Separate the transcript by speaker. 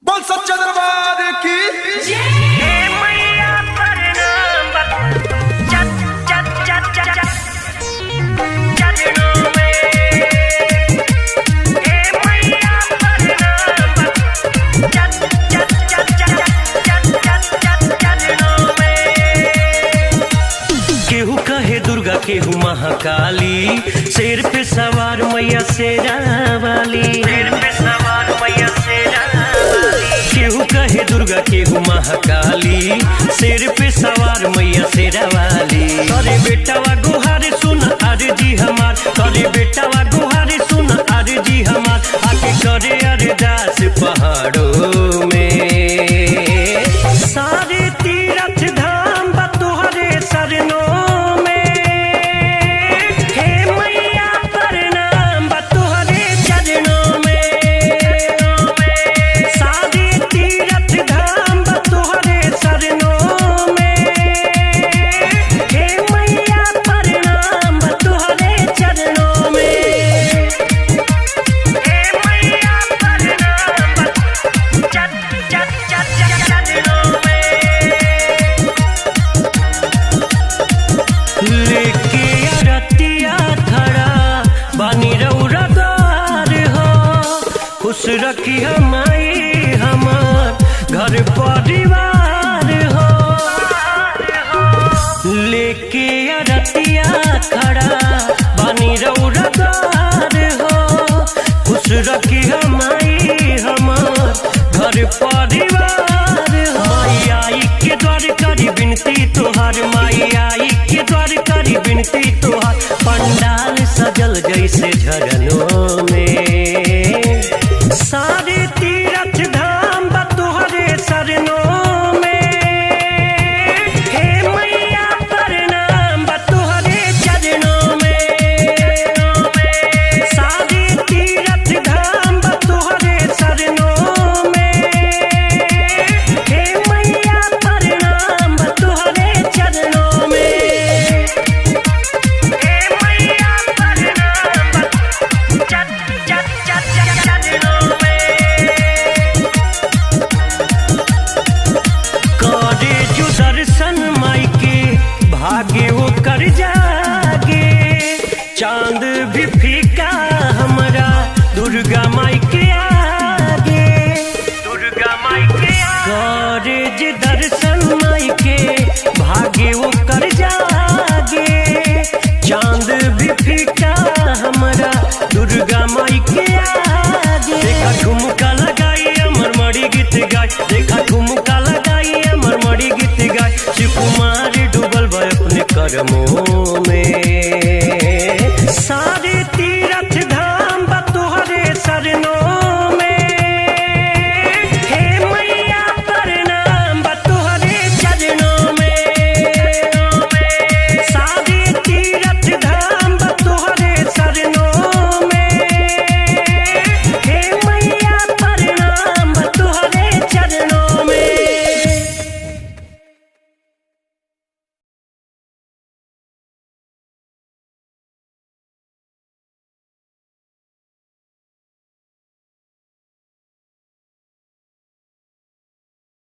Speaker 1: बोल सच्चा दरबार की।
Speaker 2: हे मैया प्रणाम चट चट चट चट चरणों में। हे मैया प्रणाम चट चट चट चट चट चट चरणों में।
Speaker 3: केहू कहे दुर्गा केहू महाकाली, शेर पे सवार मैया शेरा वाली।
Speaker 2: सिर पे सवार मैया शेरा वाली।
Speaker 3: केहू कहे दुर्गा केहू महाकाली, शेर पे सवार मैया शेरा वाली। अरे बेटावा गुहार सुन अर्जी हमार, अरे बेटावा गुहार सुन अर्जी हमार, आके करे अरदास पहाड़ों में। सारे तीरथ धाम बा तोहरे शरणों में। हे मैया प्रणाम बा तोहरे चरणों में। सारे तीरथ धाम बा तोहरे शरणों में। हे मैया प्रणाम बा तोहरे चरणों में।
Speaker 2: हे मैया प्रणाम चट चट चट चरणों में।
Speaker 3: लेके अरतिया खड़ा बानी रौरा द्वार हो, खुश रखी माई हमार घर परिवार हो। लेके अरतिया खड़ा बानी रौरा द्वार हो, खुश रखी माई हमार घर परिवार हो। माई आई के द्वार करी विनती तोहार, माई आई के द्वार करी विनती तोहार, पंडाल सजल जैसे झरनों में। सारे तीरथ धाम बा तोहरे शरणों में। हे मैया प्रणाम बा तोहरे चरणों में। सारे तीरथ धाम बा तोहरे शरणों में। हे मैया प्रणाम बा तोहरे चरणों में।
Speaker 2: हे मैया प्रणाम चट चट चट चरणों में।
Speaker 3: करे जो दर्शन माई के भागे वो कर जागे, चांद भी फीका हमरा दुर्गा माई के आगे।
Speaker 2: दुर्गा माई के
Speaker 3: करे जे दर्शन माई के भागे वो कर जागे, चांद भी फीका हमरा दुर्गा माई के आगे। देखा ठुमका लगाई अमर मणि गीत गाय, देखा ठुमका लगाई अमर मणि गीत गाय, शिव कुमार डूबल बा अपने कर्मों